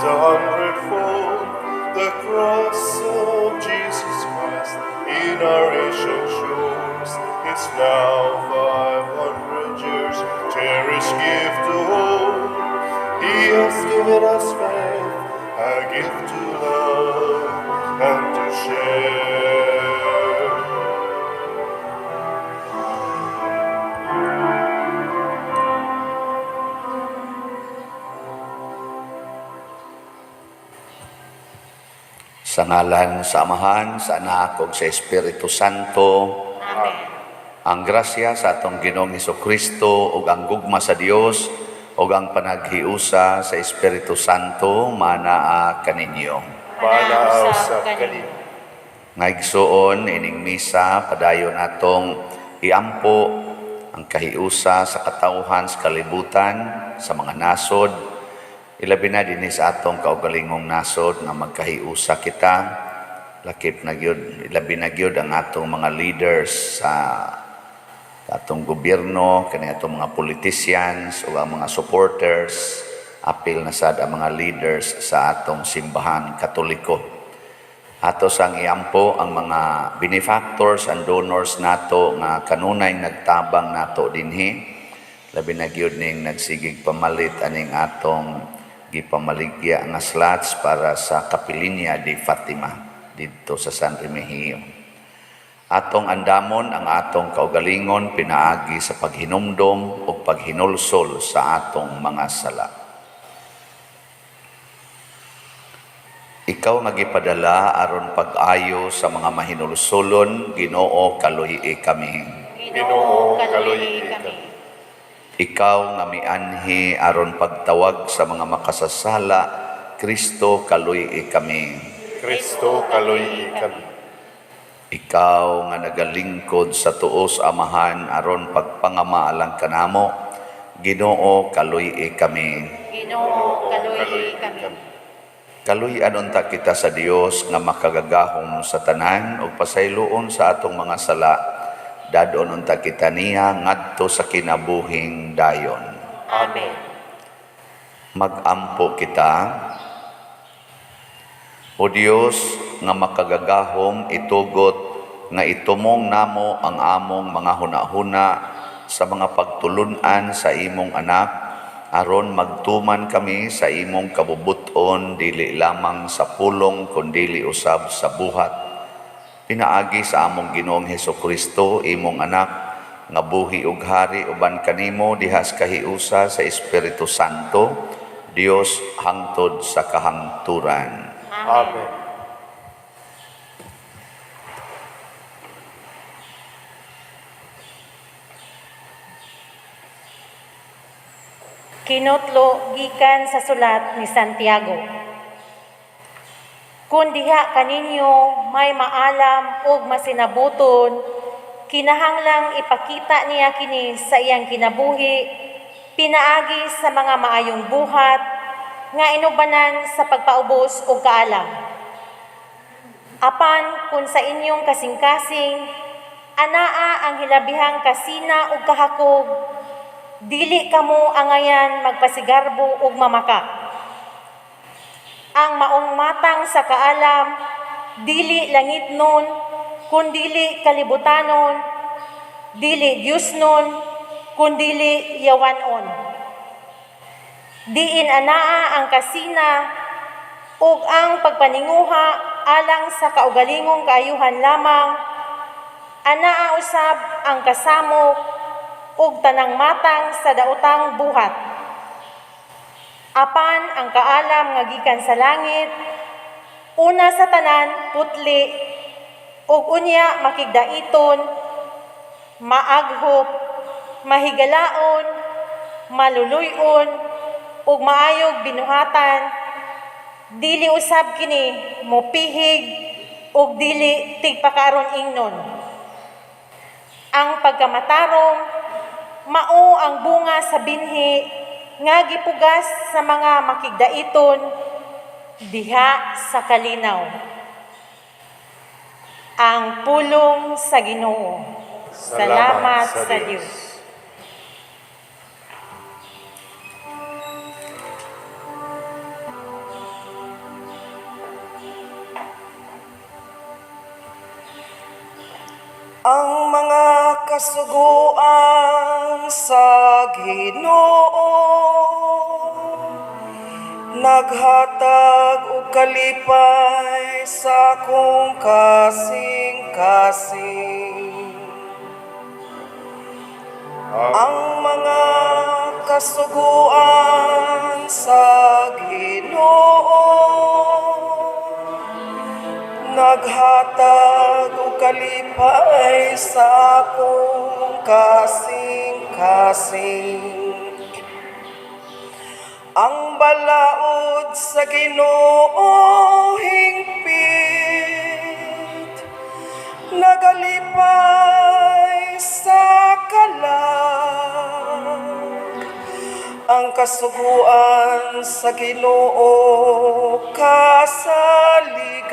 a hundredfold. The cross of Jesus Christ in our Asian shores is now 500 years, cherished gift to hold. He has given us faith, a gift to love and to share. Sa ngalan sa Amahan, sa Anak ug sa Espiritu Santo. Amen. Ang grasya sa atong Ginoong Kristo ug ang gugma sa Dios ug ang panaghiusa sa Espiritu Santo manaa kaninyo. Manaa usab kaninyo. Nga igsuon, ining misa padayon atong iampo ang kahiusa sa katawhan sa kalibutan, sa mga nasod, ilabi na dinhi sa atong kaugalingong nasod nga magkahiusa kita, lakip na gyud, ilabi na gyud ang atong mga leaders sa atong gobyerno, kani atong mga politicians o ang mga supporters, apil na sad ang mga leaders sa atong Simbahan Katoliko. Ato sang iampo ang mga benefactors and donors nato nga kanunay nagtabang nato dinhi. Labi na gyud ning nagsigig pamalit aning atong gipamaligya nga slots para sa Kapilinya de Fatima didto sa San Remigio. Atong andamon ang atong kaugalingon pinaagi sa paghinumdom ug paghinulsol sa atong mga sala. Ikaw nga gipadala aron pag-ayo sa mga mahinulsolon, Ginoo, kaluy-i kami. Ginoo, kaluy-i kami. Ikaw nga mianhi aron pagtawag sa mga makasasala, Kristo, kaluy-i kami. Kristo, kaluy-i kami. Ikaw nga nagalingkod sa tuos Amahan aron pagpangama alang kanamo, Ginoo, kaluy-i kami. Ginoo, kaluy-i kami. Kaluy-an unta kita sa Dios nga makagagahom sa tanan ug pasayloon sa atong mga sala. Dadon unta kita niya ngadto sa kinabuhing dayon. Amen. Magampo kita. O Dios nga makagagahom, itugot nga itumong namo ang among mga hunahuna sa mga pagtulun-an sa imong anak aron magtuman kami sa imong kabubuton, dili lamang sa pulong kundili usab sa buhat, pinaagi sa among Ginoong Hesukristo, imong anak, nga buhi ug hari uban kanimo diha sa kahiusa sa Espiritu Santo, Dios, hangtod sa kahangturan. Amen. Kinutlo gikan sa sulat ni Santiago. Kung diha kaninyo may maalam ug masinabuton, kinahanglang ipakita niya kini sa iyang kinabuhi, pinaagi sa mga maayong buhat nga inubanan sa pagpaubos og kaalam. Apan kung sa inyong kasing-kasing anaa ang hilabihang kasina ug kahakog, dili kamo angayan magpasigarbo ug mamaka. Ang maong matang sa kaalam, dili langitnon, kundili kalibutanon, dili Diyosnon, kundili yawanon. Diin anaa ang kasina ug ang pagpaninguha alang sa kaugalingong kaayuhan lamang, anaa usab ang kasamok ug tanang matang sa daotang buhat. Apan ang kaalam nga gikan sa langit, una sa tanan putli, ug unya makigdaiton, maaghop, mahigalaon, maluluy-on, ug maayog binuhatan, dili usab kini mopihig ug dili tigpakaaron ingnon. Ang pagkamatarong mao ang bunga sa binhi nga gipugas sa mga makigdaiton diha sa kalinaw. Ang pulong sa Ginoo. Salamat sa Dios. Ang mga kasuguan sa Ginoo naghatag og kalipay sa akong kasing-kasing. Ang mga kasuguan sa Ginoo naghatag og kalipay sa akong kasing-kasing. Ang balaod sa Ginoo hingpit, nagalipay sa kalag. Ang kasuguan sa Ginoo kasaligan,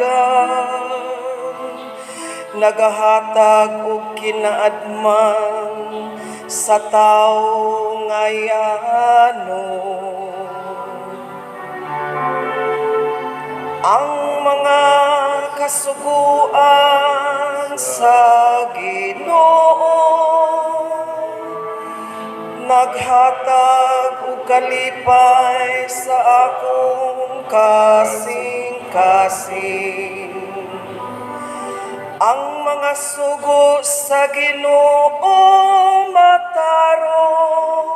nagahatag og kinaadman sa tawo nga yano. Ang mga kasuguan sa Ginoo naghatag og kalipay sa akong kasing-kasing. Ang mga sugo sa Ginoo matarong,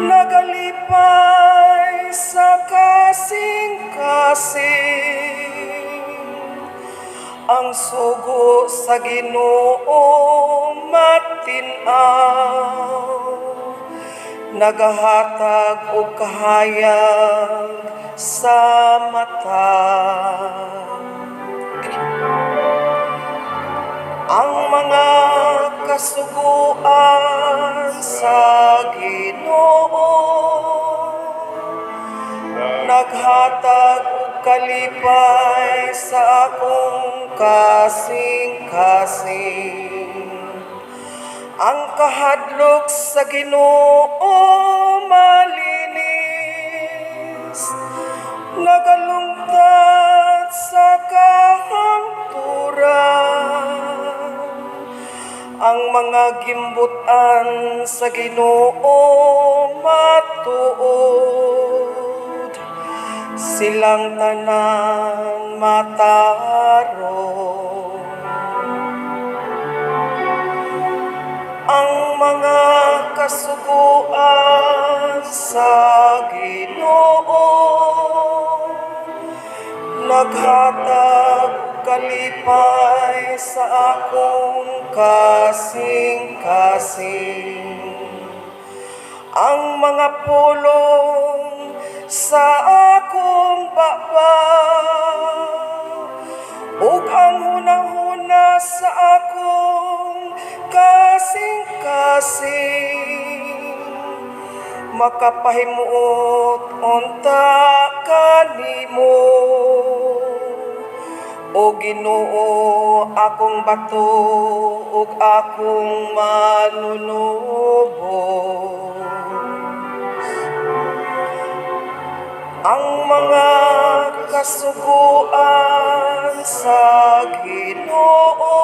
nagalipay sa kasing-kasing. Ang sugo sa Ginoo matin-aw, nagahatag og kahayag sa mata. Ang mga kasuguan sa Ginoo naghatag og kalipay sa akong kasing-kasing. Ang kahadlok sa Ginoo malinis, nagalungtad sa kahangturan. Ang mga gimbut-an sa Ginoo matuod, silang tanan matarong. Ang mga kasuguan sa Ginoo naghatag og kalipay sa akong kasing-kasing. Ang mga pulong sa akong baba ug ang hunahuna sa akong kasing-kasing makapahimuot unta kanimo. O Ginoo, akong bato ug akong manunubos. Ang mga kasuguan sa Ginoo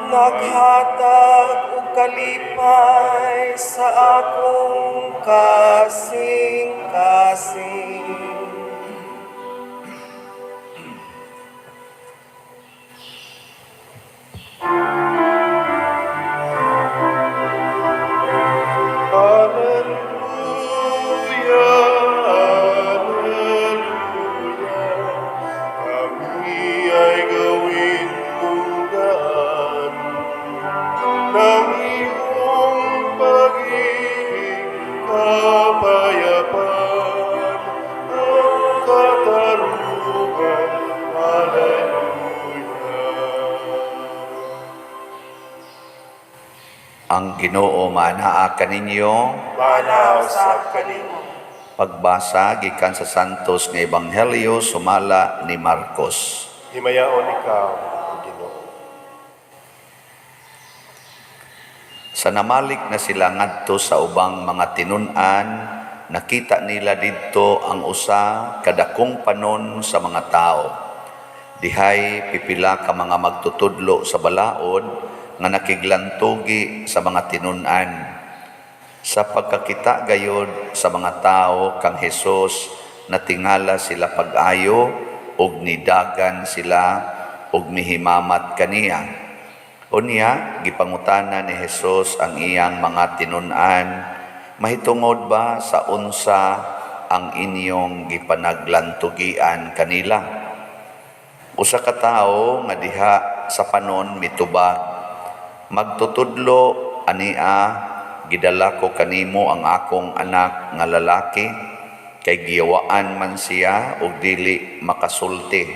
naghatag og kalipay sa akong kasing-kasing. Alleluia, Alleluia, kami ay gawin mong daan ng iyong pag-ibig, kapayapaan, ang katarungan. Alleluia. Ang Ginoo manaa kaninyo. Manaa usab kanimo. Pagbasa gikan sa Santos nga Ebanghelyo sumala ni Marcos. Himayaon ikaw, O Ginoo. Sa namalik na sila ngadto sa ubang mga tinun-an, nakita nila didto ang usa ka dakong panon sa mga tawo. Dihay pipila ka mga magtutudlo sa balaod nga nakiglantugi sa mga tinun-an. Sa pagkakita gayod sa mga tao kang Hesus, natingala sila pag-ayo ug nidagan sila ug mihimamat kaniya. Unya gipangutana ni Hesus ang iyang mga tinun-an, "Mahitungod ba sa unsa ang inyong gipanaglantugian kanila?" Usa ka tawo nga diha sa panon mitubag, "Magtutudlo, ania gidala ko kanimo ang akong anak nga lalaki kay giyawaan man siya ug dili makasulti.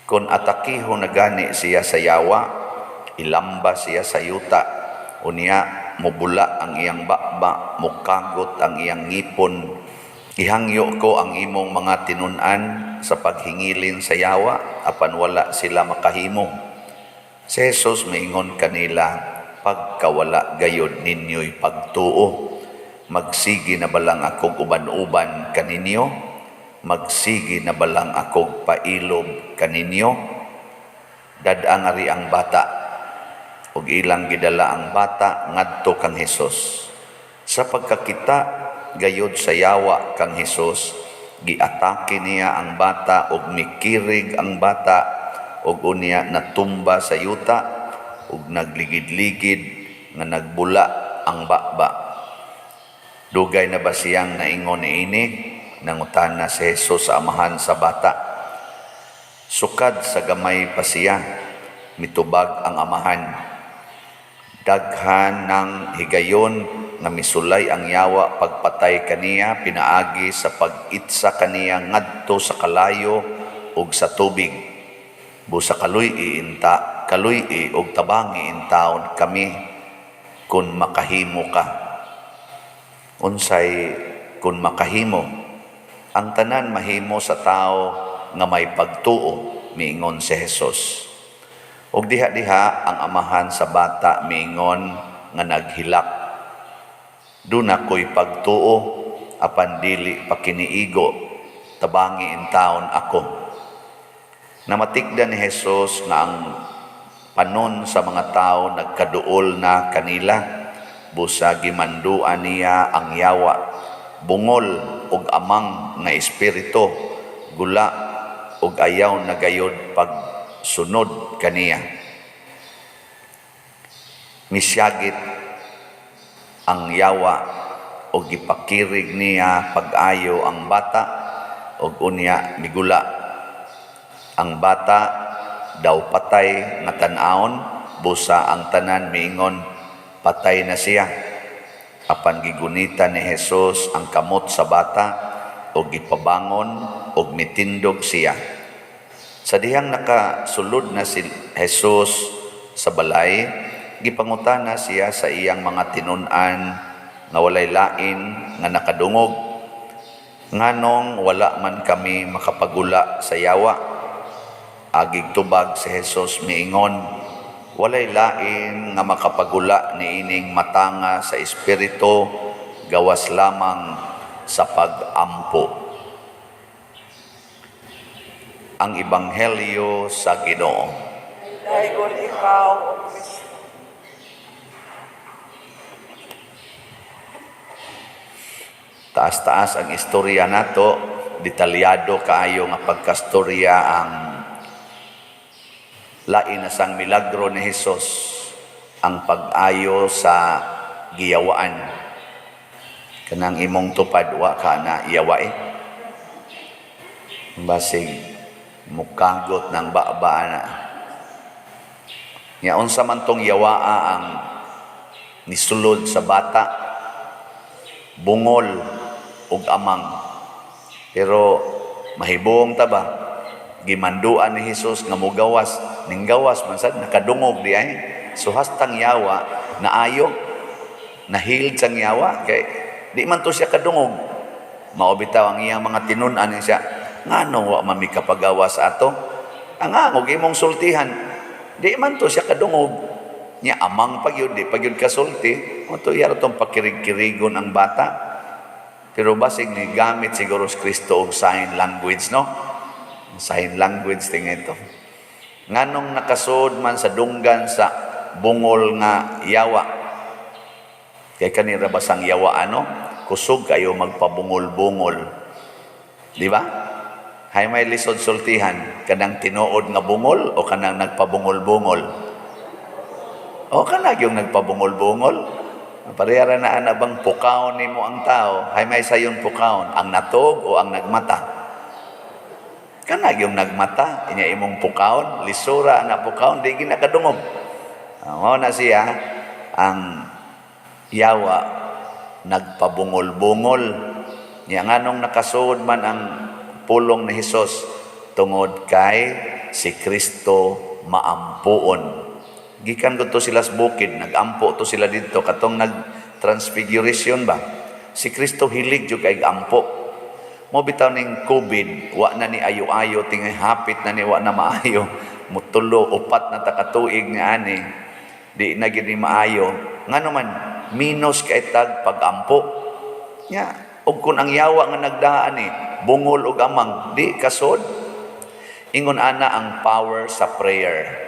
Kon atakihon na gani siya sa yawa, ilamba siya sa yuta. Unya mubula ang iyang baba, mukagot ang iyang ngipon. Gihangyo ko ang imong mga tinun-an sa paghingilin sa yawa, apan wala sila makahimo." Si Jesus miingon kanila, "Pagkawala gayod ninyo'y pagtuo. Magsige na balang akog uban-uban kaninyo? Magsige na balang akog pailob kaninyo? Dad-a ngari ang bata." Ug ilang gidala ang bata ngadto kang Hesus. Sa pagkakita gayod sa yawa kang Hesus, giatake niya ang bata ug mikirig ang bata ug unya natumba sa yuta ug nagligid-ligid nga nagbula ang baba. "Dugay na ba siyang naingon niini?" nangutana si Jesus sa amahan sa bata. "Sukad sa gamay pa siya," mitubag ang amahan. "Daghan ng higayon nga misulay ang yawa pagpatay kaniya pinaagi sa pag-itsa kaniya ngadto sa kalayo ug sa tubig. Busa kaluy-i inta, kaluy-i ug tabangi intawon kami kun makahimo ka." "Unsay kun makahimo? Ang tanan mahimo sa tao nga may pagtuo," miingon si Jesus. Ug diha-diha ang amahan sa bata miingon nga naghilak, "Duna ko'y pagtuo, apan dili pa kiniigo, tabangi intawon ako." Namatikdan ni Jesus nga ang panon sa mga tao nagkaduol na kanila, busa gimanduan niya ang yawa, "Bungol ug amang nga espiritu, gula ug ayaw na gayod pagsunod kaniya." Misyagit ang yawa ug gipakirig niya pag-ayo ang bata ug unya migula. Ang bata daw patay nga tan-awon, busa ang tanan miingon, "Patay na siya." Apan gigunitan ni Jesus ang kamot sa bata ug gipabangon ug mitindog siya. Sa dihang nakasulod na si Jesus sa balay, gipangutana siya sa iyang mga tinun-an nga walay lain nga nakadungog, "Nganong wala man kami makapagula sa yawa?" Agig tubag si Jesus miingon, "Walay lain nga makapagula niining matanga sa espiritu gawas lamang sa pag-ampo." Ang Ebanghelyo sa Ginoo. Daygon ikaw, O Kristo. Taas-taas ang istorya nato, detalyado kaayo nga pagkastorya ang lain na sang milagro ni Hesus, ang pag-ayo sa giyawaan. Kanang imong tupad, wa ka na iyawa eh. Basig mukagot ng baba na. Nya unsa man tong yawaa ang nisulod sa bata, bungol ug amang. Pero mahibong ta ba? Gimanduan ni Hesus nga mogawas, ning gawas man sad nakadungog di ay. So hastang yawa naayo, nahiled sang yawa kay di man to siya kadungog. Mao bitaw ang iyang mga tinun-an niya siya, "Ngano wa man mi kapagawas ato? Ang angog imong sultihan, di man to siya kadungog." Nya amang pagyud, di pagyud kasulti. Mo to iya tong pakirig-kirigon ang bata. Pero basig ni gamit siguro si Kristo og sign language, no? Sign language tinga ito. Nganong nakasuod man sa dunggan sa bungol nga yawa? Kay kanira basang yawa ano? Kusog kayo magpabungol-bungol. Di ba? Hay may lisod sultihan, kanang tinuod nga bungol o kanang nagpabungol-bungol? O kanang yung nagpabungol-bungol? Parehara na ana bang pukawon nimo ang tao, hay may sayon pukawon, ang natog o ang nagmata? Kanang yung nagmata, inya imong pukawon, lisura na pukawon, di ginakadungog. Mao na siya ang yawa nagpabungol-bungol. Nya nganong nakasuod man ang pulong ni Hesus? Tungod kay si Kristo maampuon. Gikan ko to sila sa bukid, nagampo to sila didto katong nag transfiguration ba. Si Kristo hilig jud kay ampo. Mo bitaw ning COVID, wa na ni ayo-ayo, tingay hapit na ni wa na maayo. Mutulo, upat na takatuig nga ani. Di na gid ni maayo. Ngano man minus kay tag pagampo. Nya, ug kun ang yawa nga nagdaan ni bungol og amang, di kasod. Ingon ana ang power sa prayer.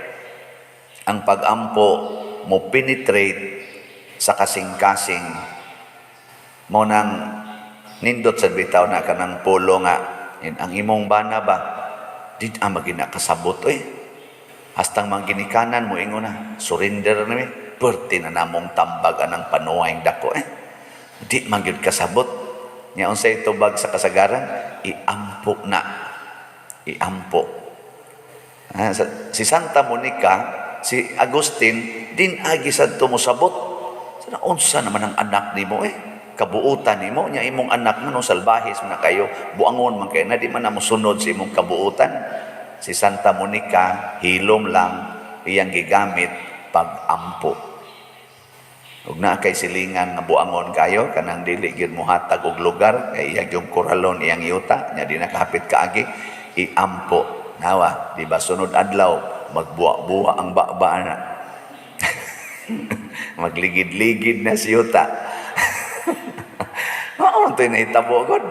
Ang pagampo mo penetrate sa kasing-kasing. Mo nang nindot sa bitaw na kanang pulo nga ang imong bana ba di ang magina kasabot eh. Hastang mga ginikanan mo ingon na surrender na mi, perti na namong tambag anang panuway dako eh. Di man gyud kasabot. Nya unsay tubag sa kasagaran? Iampo na. Iampo. Ah, si Santa Monica, si Agustin, din agi sadto mosabot. Sana unsa naman ang anak nimo eh? Kabuutan nimo nya imong anak man salbahis man na kayo, buangon man kayo na di man na mosunod sa imong kabuutan. Si Santa Monica hilom lang iyang gigamit pag-ampo. Ug naa kay silingan nga buangon kayo kanang dili gyud mohatag og lugar kay iya gyud koralon iyang yuta nya di nakahapit kaagi, iampo. Nawa, di ba sunod adlaw magbuwa-buwa ang baba na. Magligid-ligid na si yuta. Mao man to'y nahitabo god.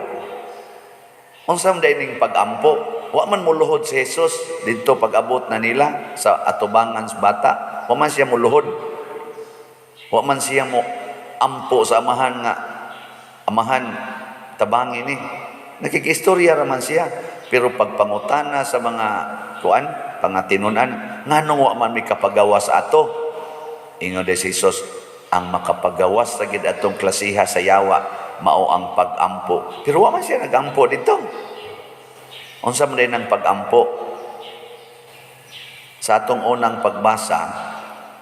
Unsa man ning pag-ampo? Wa man muluhod si Jesus didto pag-abot na nila sa atubangan sa bata. Wa man siya muluhod. Wa man siya mo ampo sa amahan nga amahan tabangi ni. Nakikistorya ra man siya, pero pagpangutana sa mga kuan, pangatinunan, nganong wa man mi kapagawas ato? Ingon si Jesus, ang makapagawas sa gid atong klasiha sa yawa mao ang pag-ampo. Pero wa man siya nagampo dito. Unsa man din ang pag-ampo? Sa atong unang pagbasa,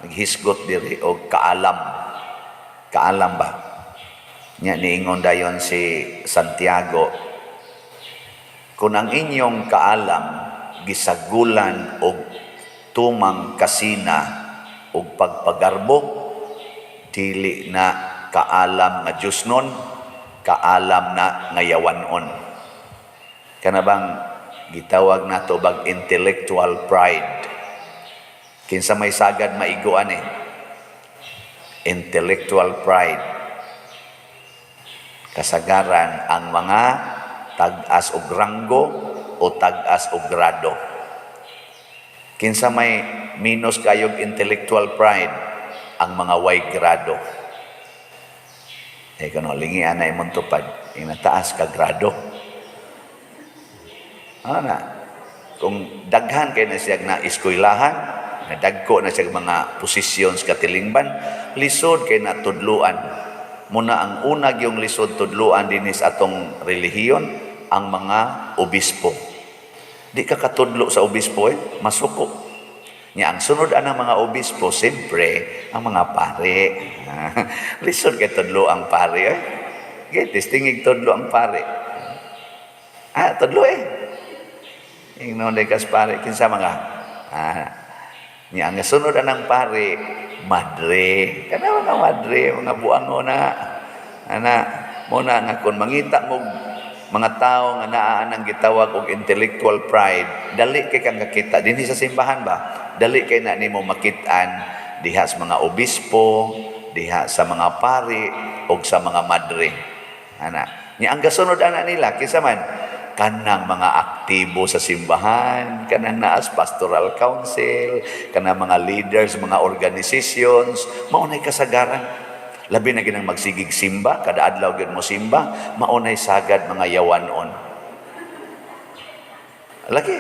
naghisgot diri og kaalam. Kaalam ba? Nya niingon dayon si Santiago, kung ang inyong kaalam gisagulan og tumang kasina og pagpagarbo, dili na kaalam nga Diyos nun, kaalam na ngayawanon. Kana bang gitawag nato bag intellectual pride? Kinsa may sagad maiguan eh? Intellectual pride. Kasagaran ang mga tag-as og ranggo o tag-as og grado. Kinsa may minus kayog intellectual pride? Ang mga way grado. Eh kano lingian na imong tupad, inataas ka grado. Ano na? Kung daghan kay na siya na eskwelahan, nadagko na siya mga posisyon sa katilingban, lisod kay na tudluan. Muna ang una yung lisod tudluan dinis atong relihiyon, ang mga obispo. Di ka katudlo sa obispo eh, masuko. Nya ang sunod anang mga obispo, siyempre, ang mga pare. Lisod kay tudlo ang pare eh. Gitis, tingig tudlo ang pare. Ah, tudlo eh. Ingnon kas pare, kinsa mga? Ah, nya ang sunod anang pare, madre. Kana mga madre, mga buango na. Ana, muna nga kung mangita mo mga tao nga naa nang gitawag og intellectual pride, dali kay kang kakita dinhi sa simbahan ba? Dali kay na nimo makit-an diha sa mga obispo, diha sa mga pari og sa mga madre. Ana. Nya ang gasunod ana nila kinsa man? Kanang mga aktibo sa simbahan, kanang naas pastoral council, kanang mga leaders, mga organizations, mao nay kasagaran. Labi na ginang magsigig simba, kada adlaw gyud mo simba, mao nay sagad mga yawanon. Lagi.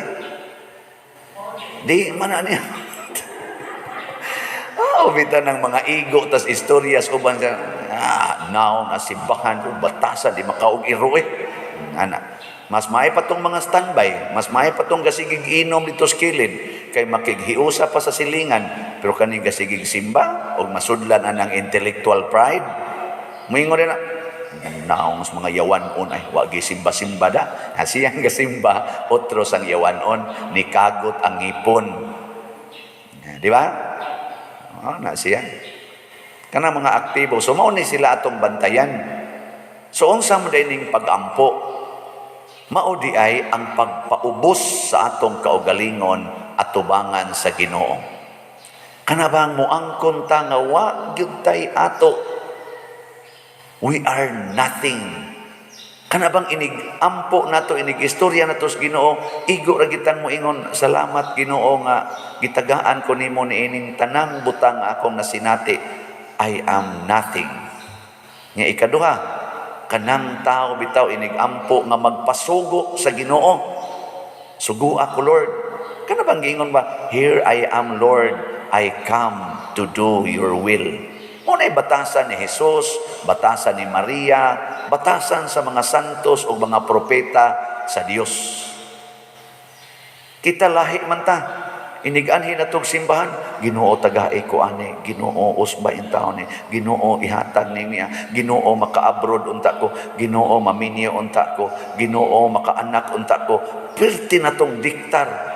Di man na niya. Ah, bita ng mga igo tas istoryas uban sa now na simbahan ko batasan di makaog iro eh. Ana. Mas maay pa tong mga standby, mas maay pa tong gasigig inom dito sa kilid kay makighiusa pa sa silingan, pero kaning gasigig simba og masudlan anang intellectual pride. Moingon din na naong sa mga yawanon ay wa simba-simba da. Asiyang gasimba otro sang yawanon ni kagot ang ngipon. Di ba? Oh, na siya. Kana mga aktibo. So mao ni sila atong bantayan. So unsa mo ning pag-ampo? Mao di ay ang pagpaubos sa atong kaugalingon at tubangan sa Ginoo. Kana bang moangkon ta nga wa gyud tay ato? We are nothing. Kana bang inig ampo nato, inig istorya nato sa Ginoo, igo ra gitan mo ingon, "Salamat, Ginoo, nga gitagaan ko nimo niining tanang butang nga akong nasinati. I am nothing." Nga ikaduha, kanang tao bitaw inig ampo nga magpasugo sa Ginoo. "Sugo ako, Lord." Kana bang giingon ba, "Here I am, Lord, I come to do your will." Mao na'y batasan ni Jesus, batasan ni Maria, batasan sa mga santos o mga propeta sa Dios. Kita lahi man ta. Inig-anhi na tog simbahan, "Ginoo, tagai ko ani, Ginoo, usba in taon ni, Ginoo, ihatag ni niya, Ginoo, maka-abroad unta ko, Ginoo, maminyo unta ko, Ginoo, makaanak unta ko." Perti na tong diktar.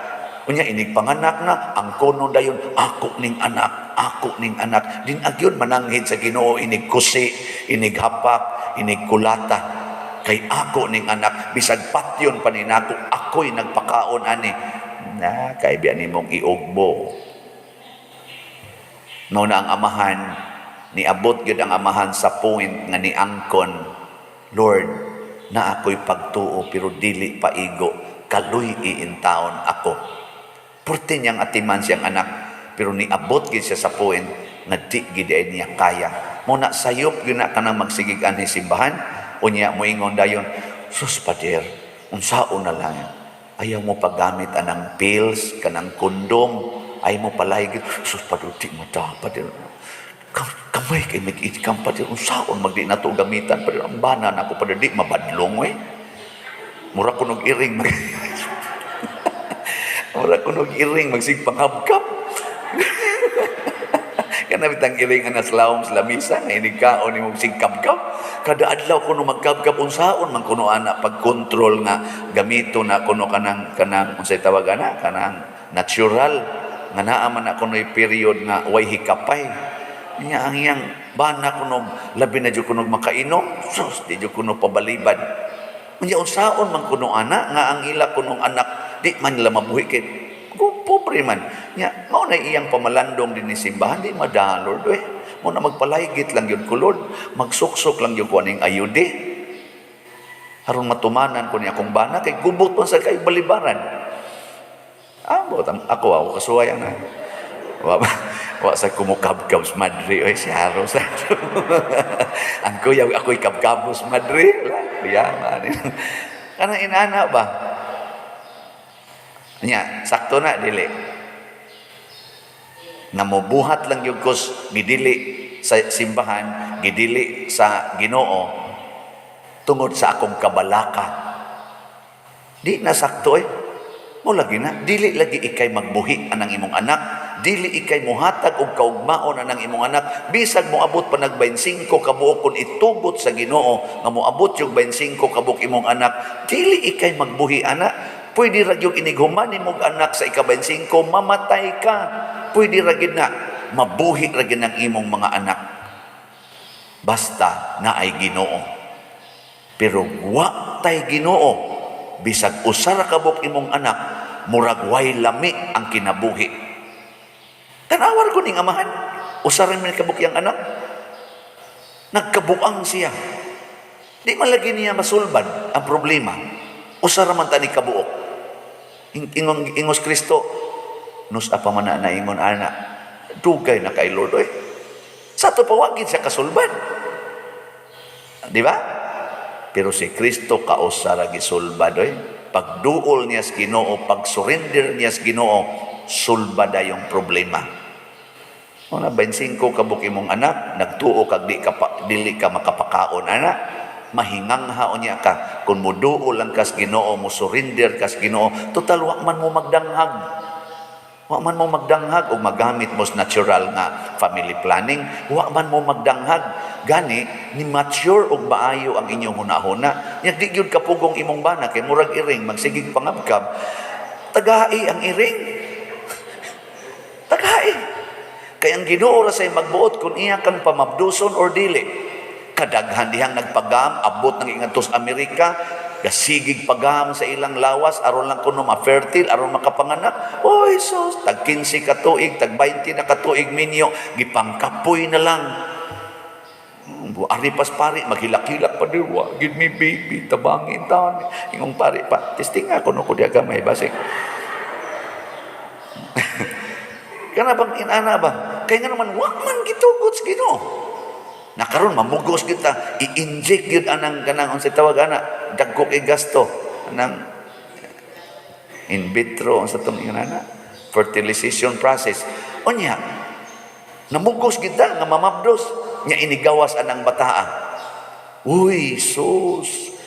Unya inig panganak na, ang kono dayon, "Ako ning anak, ako ning anak." Din agyon mananghid sa Ginoo inig kusi, inig hapak, inig kulata. Kay ako ning anak, bisag patyon pa ni nako, ako'y nagpakaon ani. Na, kay biya nimong iugbo. No na ang amahan, niabot gyud ang amahan sa point nga niangkon, "Lord, na ako'y pagtuo pero dili pa igo, kaluy iintaon ako." Purti niyang atiman siyang anak, pero niabot gyud siya sa point nga di gyud ay niya kaya. Mo na sayop gyud na kanang magsigig anhi simbahan, unya moingon dayon, "Sus, pader, unsaon na lang. Ayaw mo paggamit anang pills, kanang kondom, ayaw mo palay. Sus, pader, di mo dapat. Kamay kay mag-ikam, pader, unsaon magdi na to gamitan, pader, ang bana nako, pader, di mabadlong eh. Mura ko nog iring magsig panghabkap." Kana bitang iring nga naslawom sa lamisa nga inig kaon nimo sig kabkab. Kada adlaw kuno magkabkab, unsaon man kuno ana pag-control nga gamito na kuno kanang unsay tawag ana, kanang natural nga naa man na kuno'y period nga way hikapay. Nya ang iyang bana kuno, labi na jud kuno makainom, sus, di jud kuno pabalibad. Unya unsaon man kuno ana nga ang ila kunong anak di man nila mabuhi kay kung pobre man. Nya mao na iyang pamalandong din ni simbahan, "Di madala, Lord eh. Mo na magpalaygit lang yun ko, Lord. Magsuksok lang yun ko aning ayude. Aron matumanan ko ni akong bana kay gubot man sa kay balibaran." Ambot ako ako kasuway na. Wa sa kumukabkab sa madre oy si Haros. Ang kuya ako'y kabkabos madre. Wala, kuya man. Kanang inana ba? Nya, sakto na dili. Nga mobuhat lang yung kos gidili sa simbahan, gidili sa Ginoo tungod sa akong kabalaka. Di na sakto eh. Mo lagi na, dili lagi ikay magbuhi anang imong anak, dili ikay muhatag og kaugmaon anang imong anak, bisag moabot pa nag 25 kabuok. Kun itugot sa Ginoo nga moabot yung 25 kabuok imong anak, dili ikay magbuhi ana. Pwede ra gyud inighuman nimong anak sa ika-25 mamatay ka. Pwede ra gyud na mabuhi ra gyud ang imong mga anak. Basta naay Ginoo. Pero wa tay Ginoo, bisag usa ra kabuk imong anak, murag way lami ang kinabuhi. Tanawar ko ning amahan, usa ra man kabuk yang anak. Nagkabuang siya. Di man lagi niya masulbad ang problema. Usa ra man ta ni kabuok. Ingos Kristo, nus-a pa man na naingon ana, dugay na kay Lord oy. Sa ato pa wa gid siya kasulbad. Di ba? Pero si Kristo kausa ra gisulbad oy. Pagduol niya sa Ginoo, pag surrender niya sa Ginoo, sulbad yung problema. Una, 25 ka buok imong anak, nagtuo kag di ka pa, dili ka makapakaon ana, mahingangha unya ka. Kung muduol lang kas Ginoo, mo surrender kas Ginoo, total wa man mo magdanghag. Wa man mo magdanghag o magamit mo sa natural nga family planning, wa man mo magdanghag. Gani ni mature og maayo ang inyong hunahuna. Nya di gyud kapugong imong bana kay murag iring magsigig pangabkab. Tagai ang iring. Tagai. Kay ang Ginoo ra say magbuot kung iya kang pamabduson or dili. Kadaghan dihang nagpagam, abot ng ingadto sa Amerika, gasigig pagam sa ilang lawas aron lang kuno ma-fertile, aron makapanganak. Oy sus, tag 15 ka tuig, tag 20 na ka tuig minyo, gipangkapoy na lang. Ari pas pari, maghilak-hilak pa di, wa, give me baby, tabangin taon. Ingong pari pa, testing nga kuno ko diya gamay, basig. Kana bang inana ba? Kaya nga naman, wa man gitugot sa Ginoo. Nakaron mamugos kita, i-inject gyud anang kanang unsay tawag ana, dagko kay gasto anang in vitro unsa tong inana, fertilization process. Unya, namugos kita nga mamabdos nya inigawas anang bataa. Uy, sus,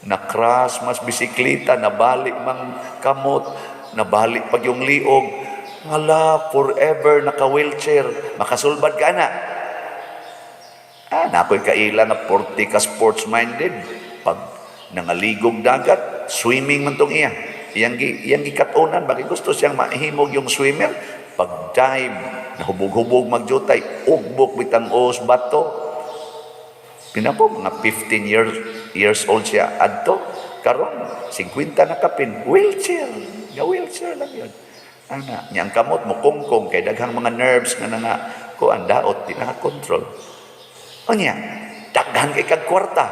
na-crash mas bisikleta, nabalik mang kamot, nabalik pag yung liog. Ngala, forever naka-wheelchair. Makasulbad ka na. Ah, nakoy kaila nga 40 ka sports-minded. Pag nangaligog dagat, swimming man tong iya. Iyang gikatunan, bakit gusto siyang mahimog yung swimmer? Pag dive, nahubog-hubog magjutay, ugbok bitang os bato. Pinapo, mga 15 years old siya adto. Karon 50 na kapin, wheelchair. Nga wheelchair lang yun. Ana, niyang kamot mo kungkong kay daghang mga nerves nga nga kuan daot di nakakontrol. Unya, daghan kay kag kwarta.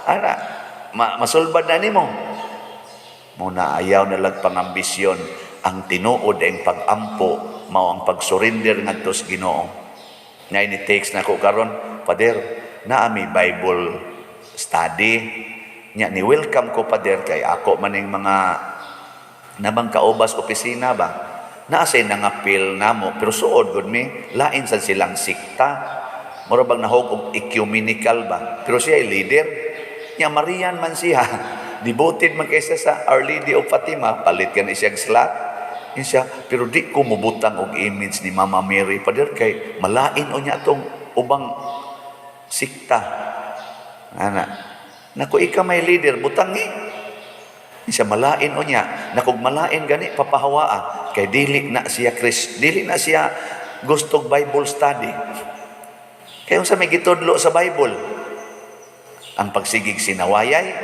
Ana, masulbad na nimo. Muna ayaw na lang pangambisyon ang tinuod ang pag-ampo mao ang pag-surrender ngadto sa Ginoo. Ngay ni text nako karon, "Father, naa mi Bible study." Nya ni welcome ko, Father, kay ako maning mga nabang kaubas opisina ba. Naa say nangapil namo pero suod gud mi, lain sad silang sikta. Mura bang nahog og ecumenical ba. Pero siya ay leader. Nya Marian man siya. Devoted man kaysa sa Our Lady of Fatima, palit ka ni siyang slot. Yun siya, pero di ko mubutang og image ni Mama Mary, Father, kay malain o niya atong ubang sikta. Ana. Nako, ika may leader, butang ni. Siya malain o niya. Nakog malain gani papahawaa kay dili na siya Chris, dili na siya gustog Bible study. Kay unsa may gitudlo sa Bible? Ang pagsigig sinawayay,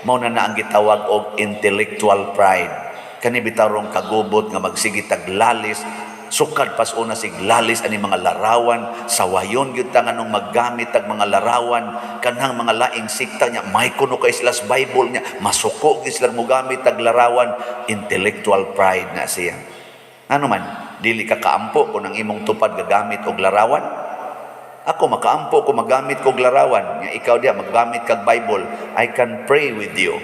mao na na ang gitawag og intellectual pride. Kani bitarong kagubot nga magsige taglalis, sukad pas una sig lalis ani mga larawan, sawayon gyud ta nganong maggamit tag mga larawan kanang mga laing sikta niya, may kuno kay sila sa Bible niya, masuko gyud sila mogamit tag larawan, intellectual pride na siya. Ano man, dili ka kaampo kung ang imong tupad gagamit og larawan? Ako makaampo ko magamit kog larawan, nga ikaw diya maggamit kag Bible, I can pray with you.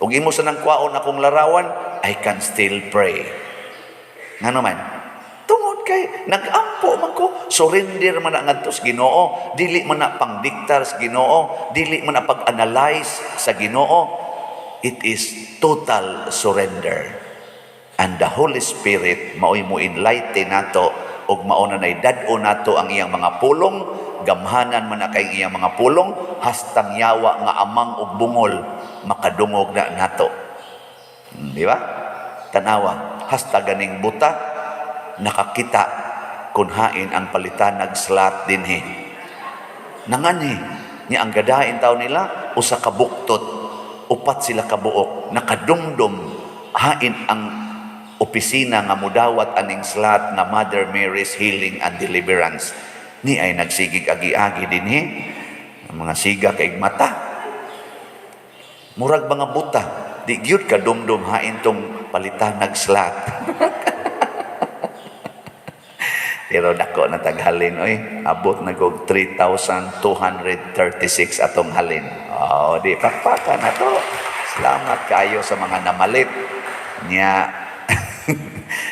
Ug imo sa nang kwaon akong larawan, I can still pray. Ngano man? Tungod kay nag-ampo man ko, surrender man na ngadto sa Ginoo, dili man na pangdiktar sa Ginoo, dili man na pag-analyze sa Ginoo. It is total surrender. And the Holy Spirit maoy mo enlighten nato ug mao na nay dad-o nato ang iyang mga pulong, gamhanan man na kay iyang mga pulong hastang yawa nga amang og bungol makadungog na nato. Di ba? Tanawa, hasta ganing buta nakakita kun hain ang palitanag slot dinhi. Nangani niya ang gadain taw nila usa ka buktot, upat sila ka buok nakadumdum hain ang opisina nga mudawat aning slot nga Mother Mary's Healing and Deliverance. Ni ay nagsigig agi-agi dinhi ang mga siga kay mata. Murag mga buta, di gyud ka dumdum hain tong palitan nag-slot. Pero dako na taghalin oy, abot na og 3,236 atong halin. Oh, di pakpakan na to. Salamat kayo sa mga namalit. Nya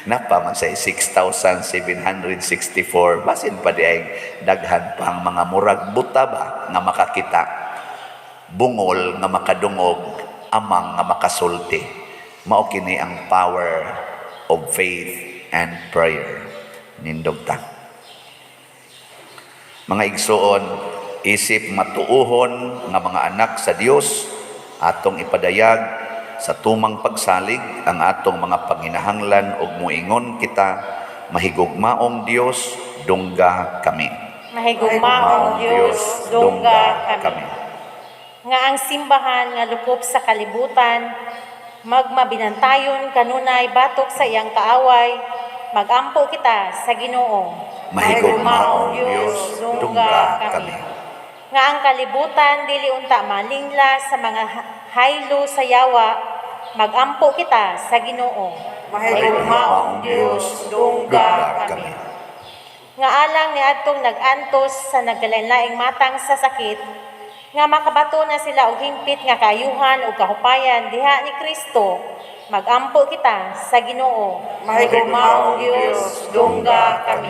napa man say 6,764, basin pa di ay daghan pang mga murag buta ba nga makakita, bungol nga makadungog, amang nga makasulti. Mao kini ang power of faith and prayer. Nindog ta. Mga igsuon, isip matuohon nga mga anak sa Dios, atong ipadayag sa tumang pagsalig ang atong mga panginahanglan ug muingon kita: Mahigugmaong Dios, dungga kami. Mahigugmaong Dios, dungga kami. Nga ang simbahan nga lukop sa kalibutan magmabinantayon kanunay batok sa iyang kaaway, magampo kita sa Ginoo. Mahigugmaong Dios, dungga kami. Nga ang kalibutan dili unta malingla sa mga haylo sa yawa, magampo kita sa Ginoo. Mahigugmaong Dios, dungga kami. Nga alang ni adtong nag-antos sa nagkalain-laing matang sa sakit, nga makabato na sila og hingpit nga kaayuhan ug kahupayan diha ni Kristo, magampo kita sa Ginoo. Mahigugmaong Dios, dungga kami.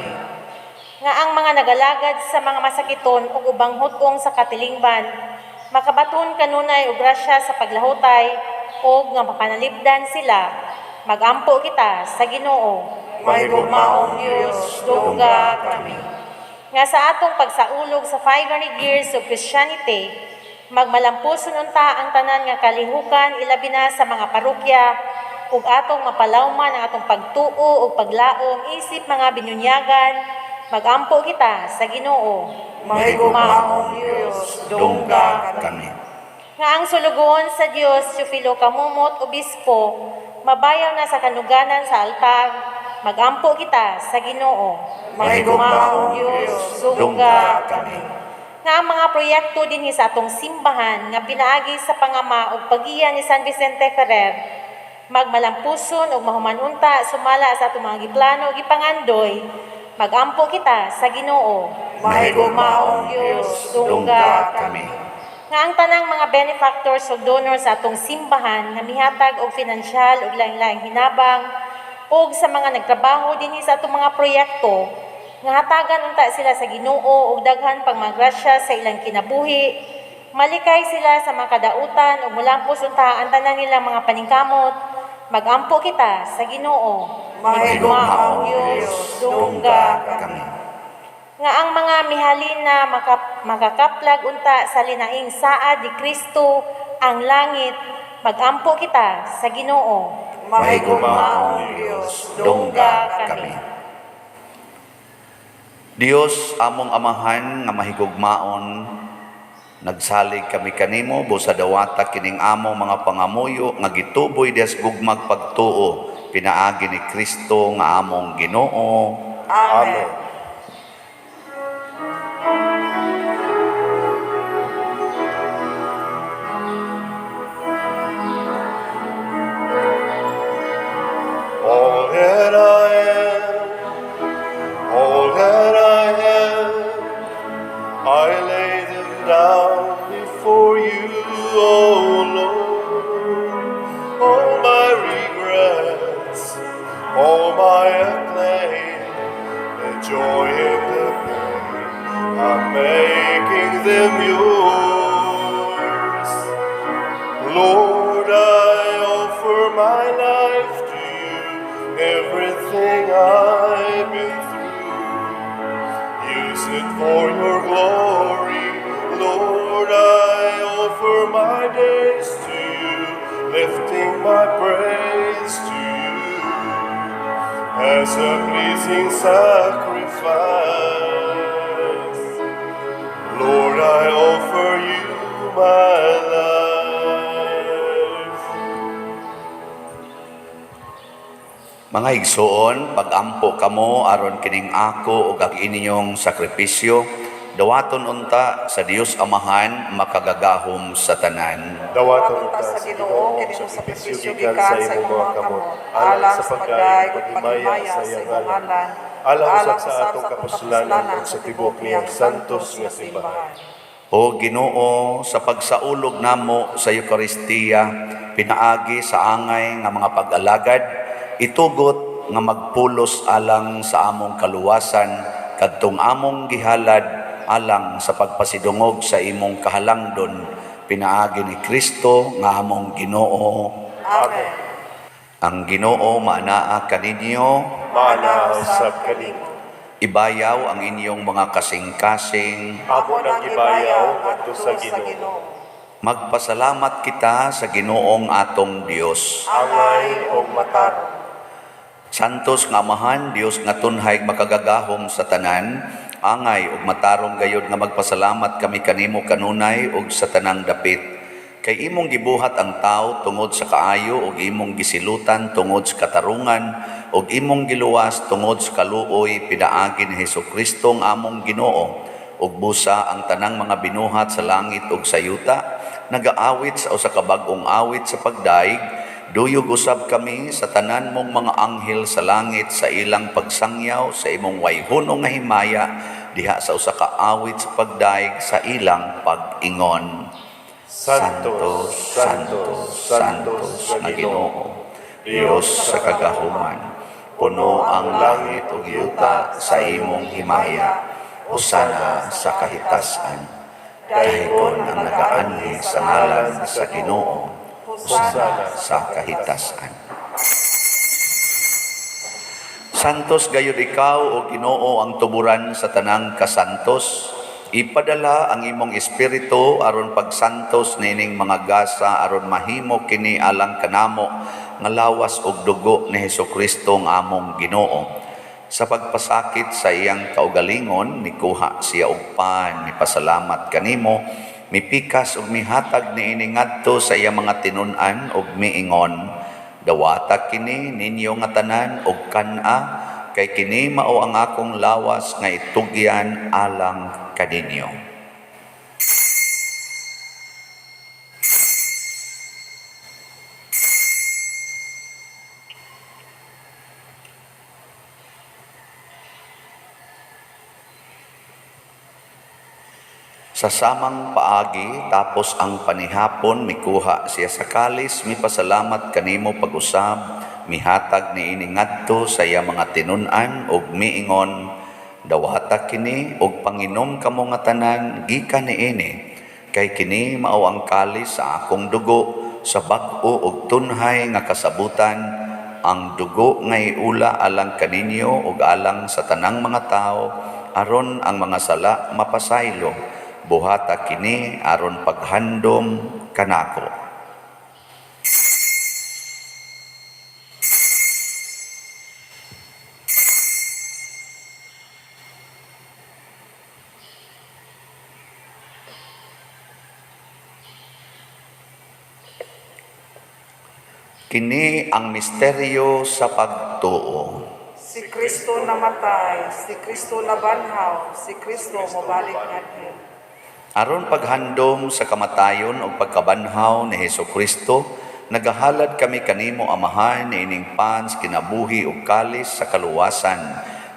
Nga ang mga nagalagad sa mga masakiton ug ubang hut-ong sa katilingban makabaton kanunay og grasya sa paglahutay ug nga mapanalipdan sila, magampo kita sa Ginoo. Mahigugmaong Dios, dungga kami. Nga sa atong pagsaulog sa 500 years of Christianity, magmalampuson unta ang tanan nga kalihukan, ilabi na sa mga parokya, ug atong mapalawman ang atong pagtuo ug paglaom isip mga binunyagan, magampo kita sa Ginoo. Mahigugmaong Dios, dungga kami. Kami. Nga ang sulugoon sa Dios, Teofilo Camomot, Obispo, mabayaw na sa kanuganan sa altar, magampo kita sa Ginoo. Mahigugmaong Dios, dungga kami. Nga ang mga proyekto dinhi sa atong simbahan nga pinaagi sa pangama ug pagiya ni San Vicente Ferrer magmalampuson ug mahuman unta sumala sa atong mga giplano ug gipangandoy, magampo kita sa Ginoo. Mahigugmaong Dios, dungga kami. Nga ang tanang mga benefactors ug donors sa atong simbahan nga mihatag og finansyal ug laing-laing hinabang ug sa mga nagtrabaho dinhi sa atong mga proyekto, nga hatagan unta sila sa Ginoo og daghan pang mga grasya sa ilang kinabuhi, malikay sila sa mga kadautan ug mulampos unta ang tanan nilang mga paningkamot, magampo kita sa Ginoo. Mahigugmaong Dios, dungga kami. Nga ang mga mihalin na makakaplag unta sa linaing saad ni Kristo ang langit, magampo kita sa Ginoo. Mahigugmaong Dios, dungga kami. Dios, among Amahan nga mahigugmaon, nagsalig kami kanimo busa dawata kining among mga pangamuyo nga gituboy dias gugmag pagtuo pinaagi ni Kristo nga among Ginoo. Amen. All that I am, all that I have, I lay them down before you, O Lord. All my regrets, all my acclaim, the joy and the pain, I'm making them yours. Lord, I offer my life to you, everything I've been through. Use it for your glory. Lord, I offer my days to you, lifting my praise to you as a pleasing sacrifice. Lord, I offer you my life. Mga igsoon, pag-ampo kamo aron kining ako ug ang inyong sakripisyo Dawaton unta sa Dios Amahan makagagahom sa tanan. Dawaton ta sa Ginoo kini mo sakripisyo gikan sa imong mga kamot, alang sa pagdaig ug paghimaya sa iyang ngalan, alang usab sa atong kapuslanan ug sa tibuok niyang santos nga simbahan. O Ginoo, sa pagsaulog namo sa Eukaristiya, pinaagi sa angay nga mga pag-alagad, itugot nga magpulos alang sa among kaluwasan, kadtong among gihalad alang sa pagpasidungog sa imong kahalangdon, pinaagi ni Kristo nga among Ginoo. Amen. Ang Ginoo maanaa kaninyo, Maanaa usab kanimo. Ibayaw ang inyong mga kasing-kasing. Amo nang gibayaw ngadto sa Ginoo. Magpasalamat kita sa Ginoong atong Dios. Angay og matarong. Santos nga Amahan, Dios nga tunhay makagagahom sa tanan, angay ug matarong gayod nga magpasalamat kami kanimo kanunay ug sa tanang dapit. Kay imong gibuhat ang tao tungod sa kaayo ug imong gisilutan tungod sa katarungan ug imong giluwas tungod sa kaluoy pinaagi ni Hesukristo ang among Ginoo. Ug busa ang tanang mga binuhat sa langit ug sa yuta nagaawit sa usa ka bag-ong awit sa pagdaig. Duyog usab kami sa tanan mong mga anghel sa langit sa ilang pagsangyaw sa imong wayhono nga himaya diha sa usa ka awit sa pagdaig sa ilang pag-ingon. Santo, Santo, Santos nga Ginoo, Dios sa kagahuman, puno ang langit ug yuta sa imong himaya, hosana sa kahitasan. Daygon ang nagaanhi sa ngalan sa Ginoo, hosana sa kahitasan. Santos gayud ikaw o Ginoo ang tuburan sa tanang kasantos. Ipadala ang imong espiritu aron pagsantos niining mga gasa aron mahimo kini alang kanamo nga lawas ug dugo ni Hesukristo nga among Ginoo. Sa pagpasakit sa iyang kaugalingon, nikuha siya og pan, nipasalamat kanimo, mipikas ug mihatag niini ngadto sa iyang mga tinun-an ug miingon, dawata kini ninyo nga tanan og kan-a, kay kini mao ang akong lawas nga itugyan alang kaninyo. Sa samang paagi, tapos ang panihapon, mikuha siya sa kalis, mipasalamat kanimo pag-usab, mihatag niini ngadto sa iya mga tinun-an ug miingon, dawata kini ug panginom kamo nga tanan gikan niini, kay kini mao ang kalis sa akong dugo sa bag-o ug tunhay nga kasabutan, ang dugo nga iula alang kaninyo ug alang sa tanang mga tawo aron ang mga sala mapasaylo. Buhata kini aron paghandom kanako. Kini ang misteryo sa pagtuo. Si Kristo namatay, si Kristo nabanhaw, si Kristo mobalik ngadto. Aron paghandom sa kamatayon ug pagkabanhaw ni Hesukristo, nagahalad kami kanimo Amahan niining pans kinabuhi ug kalis sa kaluwasan.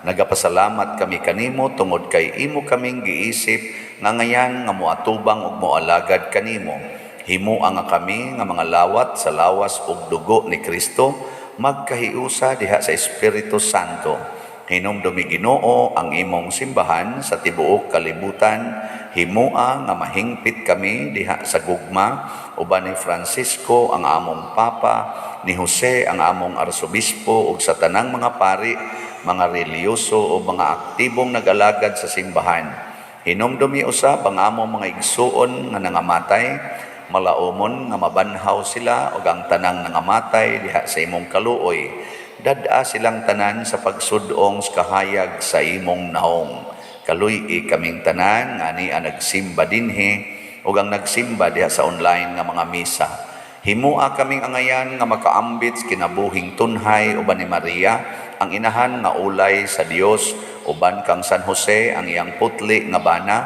Nagapasalamat kami kanimo tungod kay imo kaming giisip nga ngayan nga moatubang ug moalagad kanimo. Himoa nga kami nga mga lawat sa lawas ug dugo ni Kristo, magkahiusa diha sa Espiritu Santo. Hinumdumi Ginoo ang imong simbahan sa tibuok kalibutan. Himoa nga mahingpit kami diha sa gugma uban ni Francisco ang among Papa, ni Jose ang among Arsobispo ug sa tanang mga pari, mga relihiyoso o mga aktibong nag-alagad sa simbahan. Hinumdumi usab ang among mga igsuon nga nangamatay, malaumon nga mabanhaw sila ug ang tanang nangamatay diha sa imong kaluoy. Dad-a silang tanan sa pagsudong sa kahayag sa imong naong. Kaluy-i kaming tanan nga ania nagsimba dinhi ug ang nagsimba diha sa online nga mga misa. Himoa kaming angayan nga makaambit sa kinabuhing tunhay uban ni Maria Ang inahan nga ulay sa Dios, uban kang San Jose ang iyang putli nga bana,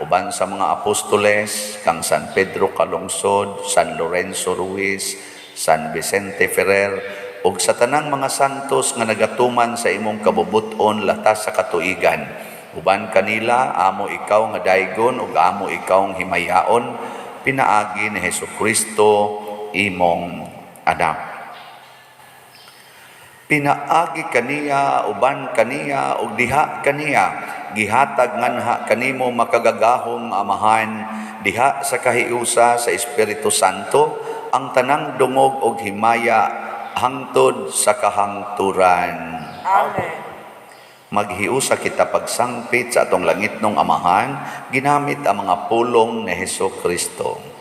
uban sa mga apostoles, kang San Pedro Calungsod, San Lorenzo Ruiz, San Vicente Ferrer, ug sa tanang mga santos nga nagatuman sa imong kabubut-on latas sa katuigan. Uban kanila, amo ikaw nga daygon ug amo ikaw himayaon, pinaagi ni Hesukristo imong anak. Pinaagi kaniya, uban kaniya, ug diha kaniya, gihatag nganha kanimo makagagahom Amahan, diha sa kahiusa sa Espiritu Santo, ang tanang dungog og himaya hangtod sa kahangturan. Amen. Maghiusa kita pagsangpit sa atong langitnong Amahan, ginamit ang mga pulong ni Hesus Kristo.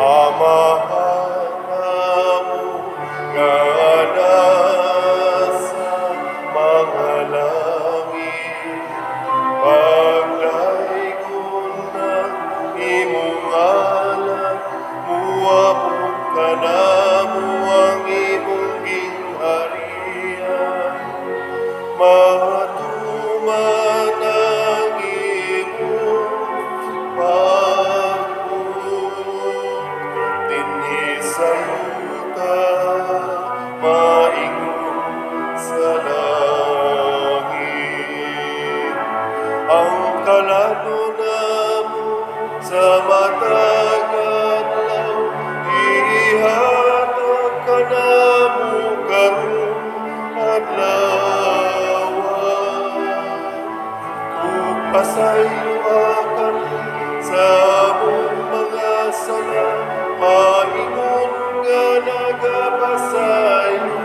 Amahan namo nga nasa mga langit, pagdaygon ang imong ngalan, muabot kanamo ang imong gingharian. Matuman ang imong pagbuot dinhi sa yuta, maingon sa langit. Ang kalanon namo sa matag adlaw, ihatag kanamo karong adlaw. Ug pasayloa kami sa among mga sala, maingon nga nagapasaylo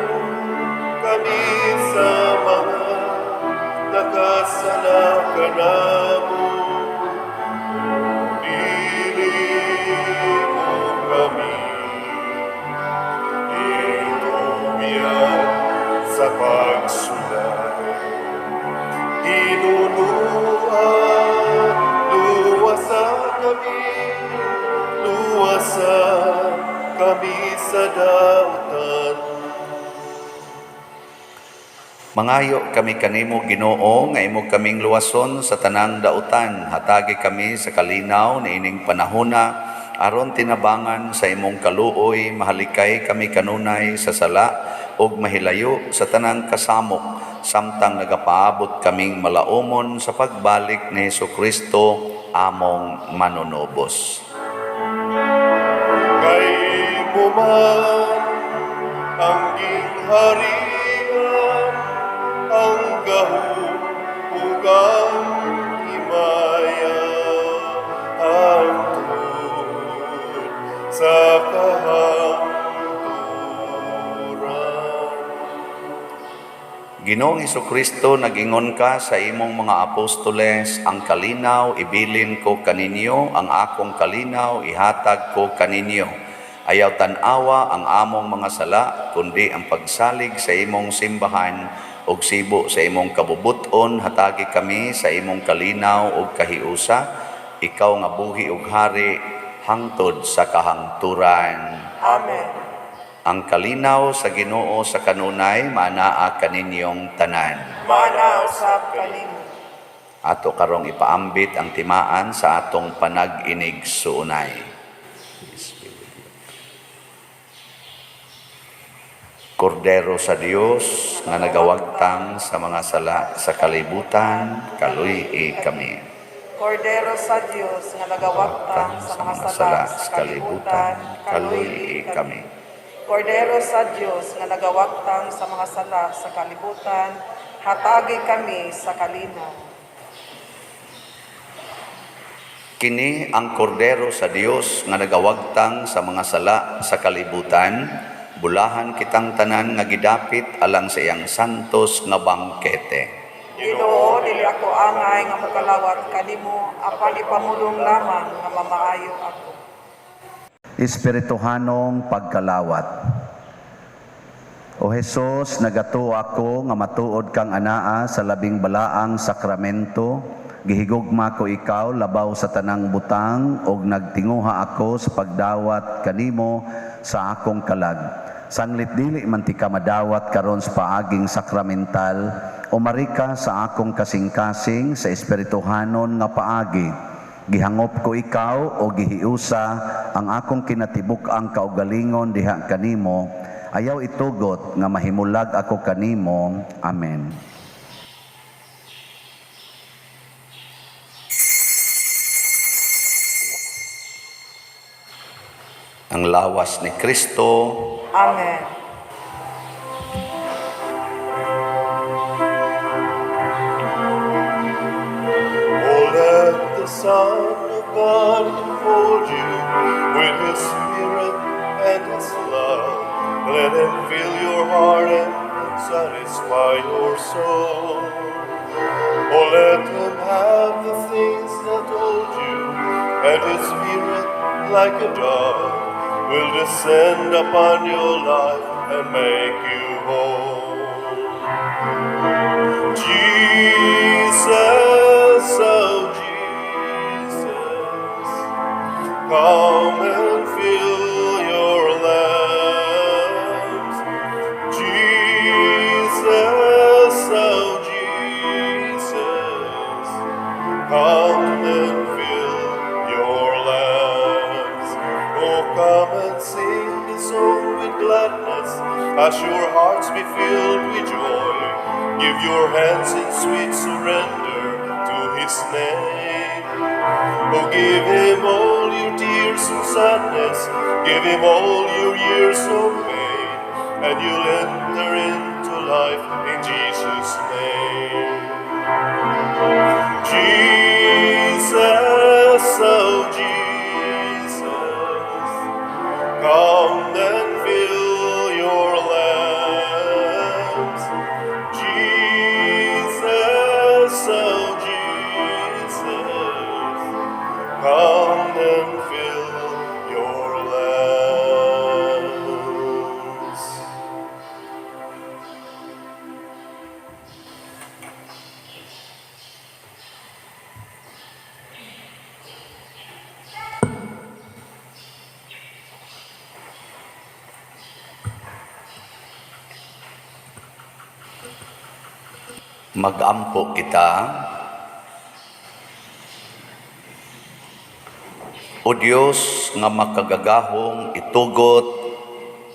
kami sa mga nakasala kanamo. Dili mo kami itubyan sa pagsulay. Hinunua, luwasa kami, luwasa kami sa dautan. Mangayo kami kanimo, Ginoo, nga imo kaming luwason sa tanang dautan. Hatagi kami sa kalinaw niining panahona aron tinabangan sa imong kaluoy mahalikay kami kanunay sa sala ug mahilayo sa tanang kasamok samtang nagapaabot kaming malaumon sa pagbalik ni Hesukristo among manunubos. Kay imo man ang gingharian, ang gahom ug ang himaya, hangtod sa kahangturan. Ginoong Hesukristo, nag-ingon ka sa imong mga apostoles, "Ang kalinaw ibilin ko kaninyo, ang akong kalinaw ihatag ko kaninyo. Ayaw tan-awa ang among mga sala, kundi ang pagsalig sa imong simbahan ug sibo sa imong kabubut-on, hatagi kami sa imong kalinaw ug kahiusa, ikaw nga buhi ug hari hangtod sa kahangturan." Amen. Ang kalinaw sa Ginoo sa kanunay maanaa kaninyong tanan. Maanaa usab kanimo. Ato karong ipaambit ang timaan sa atong panag-inigsuonay. Peace be with you. Kordero sa Dios nga nagawagtang sa mga sala sa kalibutan, kaluy-i kami. Kordero sa Dios nga nagawagtang sa mga sala sa kalibutan, kaluy-i kami. Kordero sa Dios nga nagawagtang sa mga sala sa kalibutan, hatagi kami sa kalinaw. Kini ang kordero sa Dios nga nagawagtang sa mga sala sa kalibutan, bulahan kitang tanan nga gidapit alang sa iyang santos nga bangkete. Ginoo, dili ako angay nga mokalawat kanimo, apan ipamulong lamang nga mamaayo ako. Espirituhanong pagkalawat. O Hesus, nagatuo ako nga matuod kang anaa sa labing balaang sakramento. Gihigugma ko ikaw labaw sa tanang butang ug nagtinguha ako sa pagdawat kanimo sa akong kalag. Sanglit dili man tika madawat karon sa paaging sakramental, umari ka sa akong kasing-kasing sa espirituhanon nga paagi. Gihangop ko ikaw o gihiusa ang akong kinatibuk-ang kaugalingon diha kanimo. Ayaw itugot nga mahimulag ako kanimo. Amen. Ang lawas ni Kristo. Amen. Oh, let the Son of God enfold you with His Spirit and His love. Let Him fill your heart and satisfy your soul. Oh, let Him have the things that hold you, and His Spirit, like a dove, will descend upon your life and make you whole. Jesus, oh Jesus, come and fill your lamps. Jesus, oh Jesus, come and fill your lamps. Oh, come and sing the song with gladness, as your hearts be filled with joy. Give your hands in sweet surrender to His name. Oh, give Him all your tears and sadness, give Him all your years of pain, and you'll enter into life in Jesus' name. Jesus, oh Jesus, come and fill your lamps. Jesus, oh Jesus, come and fill your lamps. Magampo kita. O Dios nga makagagahong, itugot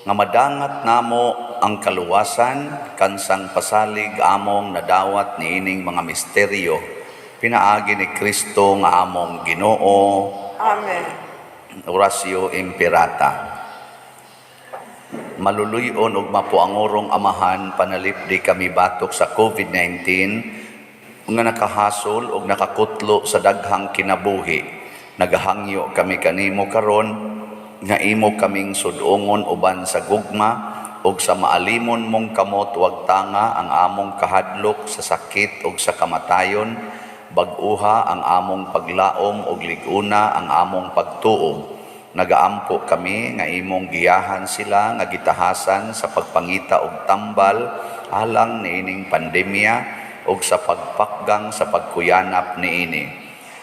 nga madangat namo ang kaluwasan kansang pasalig among nadawat niining mga misteryo pinaagi ni Kristo nga among Ginoo. Amen. Oratio Imperata. Maluluyon ug mapuangorong Amahan, panalipdi kami batok sa COVID-19 nga nakahasol ug nakakutlo sa daghang kinabuhi. Nagahangyo kami kanimo karon nga imo kaming sudongon uban sa gugma ug sa maalimon mong kamot. Wagtanga ang among kahadlok sa sakit ug sa kamatayon. Bag-uha ang among paglaom ug lig-una ang among pagtuo. Nagaampo kami nga imong giyahan sila nga gitahasan sa pagpangita og tambal alang niining pandemya ug sa pagpakgang sa pagkuyanap niini.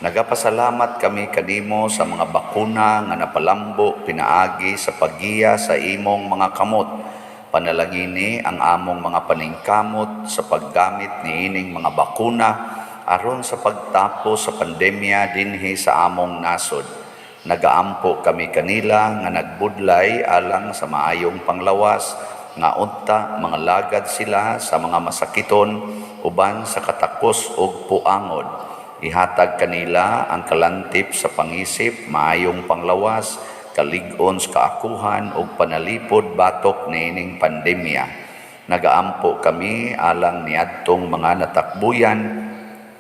Nagapasalamat kami kanimo sa mga bakuna nga napalambo pinaagi sa paggiya sa imong mga kamot. Panalangini ang among mga paningkamot sa paggamit niining mga bakuna aron sa pagtapos sa pandemya dinhi sa among nasod. Nagaampo kami kanila nga nagbudlay alang sa maayong panglawas, nga unta mga lagad sila sa mga masakiton uban sa katakos ug puangod. Ihatag kanila ang kalantip sa pangisip, maayong panglawas, kalig-on sa kaakuhan ug panalipod batok niining pandemya. Nagaampo kami alang niadtong mga natakbuyan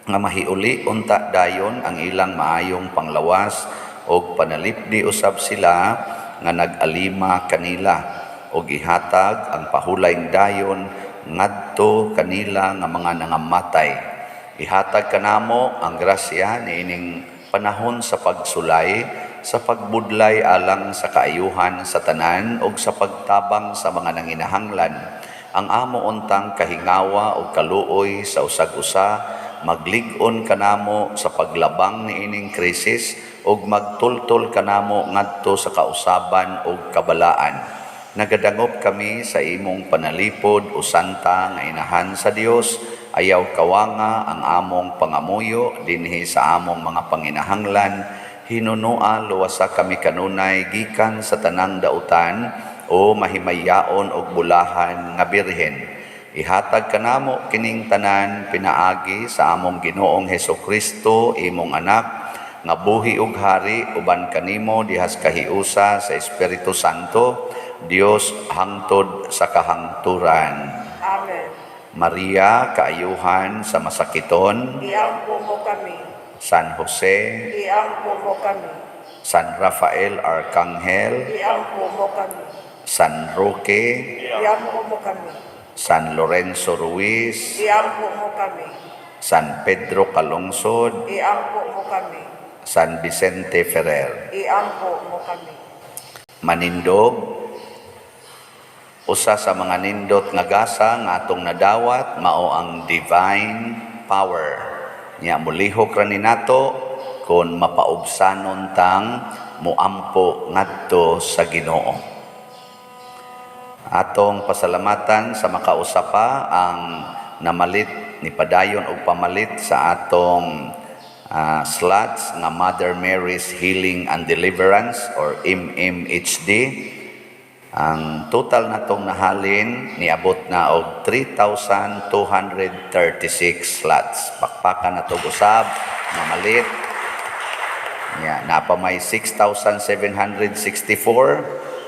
nga mahiuli unta dayon ang ilang maayong panglawas og panalipdi usab sila nga nag-alima kanila og ihatag ang pahulayng dayon ngadto kanila nga mga nangamatay. Ihatag kanamo ang grasya niining panahon sa pagsulay, sa pagbudlay alang sa kaayuhan sa tanan ug sa pagtabang sa mga nanginahanglan. Ang amo untang kahingawa ug kaluoy sa usag-usa Maglig-on kanamo sa paglabang niining krisis ug magtultol kanamo ngadto sa kausaban ug kabalaan. Nagadangop kami sa imong panalipod, o Santa nga Inahan sa Dios. Ayaw kawanga ang among pangamuyo dinhi sa among mga panginahanglan. Hinunoa, luwasa kami kanunay gikan sa tanang dautan, o mahimayaon og bulahan nga Birhen. Ihatag kanamo kining tanan pinaagi sa among Ginoong Heso Kristo, imong anak, nga buhi ug hari uban kanimo dihas kahiusa sa Espiritu Santo, Dios, hangtod sa kahangturan. Amen. Maria, kaayuhan sa masakiton. Iampo mo kami. San Jose. Iampo mo kami. San Rafael Arcangel. Iampo mo kami. San Roque. Iampo mo kami. San Lorenzo Ruiz. Iampo mo kami. San Pedro Calungsod. Iampo mo kami. San Vicente Ferrer. Iampo mo kami. Manindog, usa sa mga nindot nga gasa nga atong nadawat mao ang divine power. Nya mulihok ra ni nato kon mapaubsanon tang muampo ngadto sa Ginoo. Atong pasalamatan sa makausa pa ang namalit ni padayon og pamalit sa atong slots nga Mother Mary's Healing and Deliverance or MMHD. Ang total natong nahalin niabot na og 3,236 slots. Pakpakan na usab namalit. Ya, napa may 6,764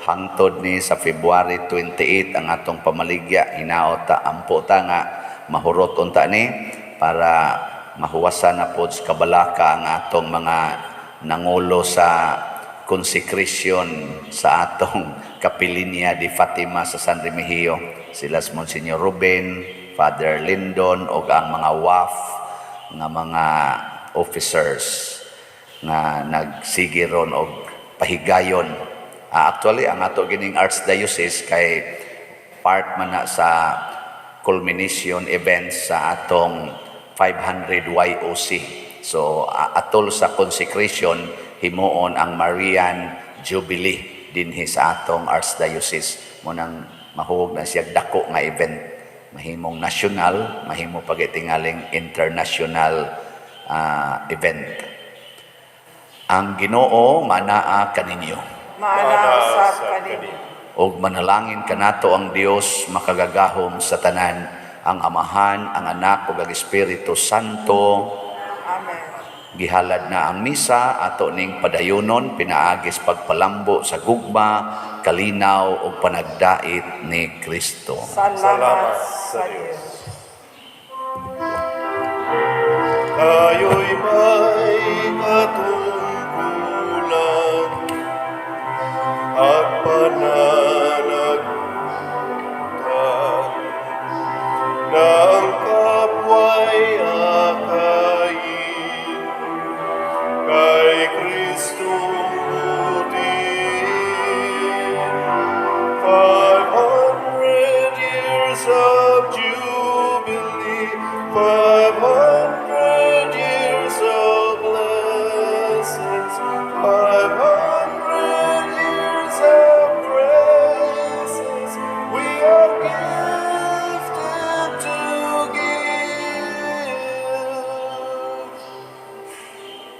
hangtod ni sa February 28 ang atong pamaligya. Hinaot ta, ampo ta nga mahurot unta ni para mahuwasan na pod sa kabalaka ang atong mga nangulo sa consecration sa atong Kapilinya di Fatima sa San Remigio, sila si Monsignor Ruben, Father Lindon ug ang mga WAF nga mga officers nga nagsige ron og pahigayon. Actually, ang ato gining Archdiocese kay part man na sa culmination events sa atong 500 YOC. So atol sa consecration, himuon ang Marian Jubilee dinhi sa atong Archdiocese. Mao nang mahuog na siya dako nga event. Mahimong national, mahimo pag itingaling international event. Ang Ginoo manaa kaninyo. Maana usab kanimo. Og manalangin kanato ang Dios makagagahom sa tanan, ang Amahan, ang Anak ug ang Espiritu Santo. Amen. Gihalad na ang misa, ato ning padayunon pinaagis pagpalambo sa gugma, kalinaw ug panagdait ni Kristo. Salamat, Salamat sa sa Dios. Tayo'y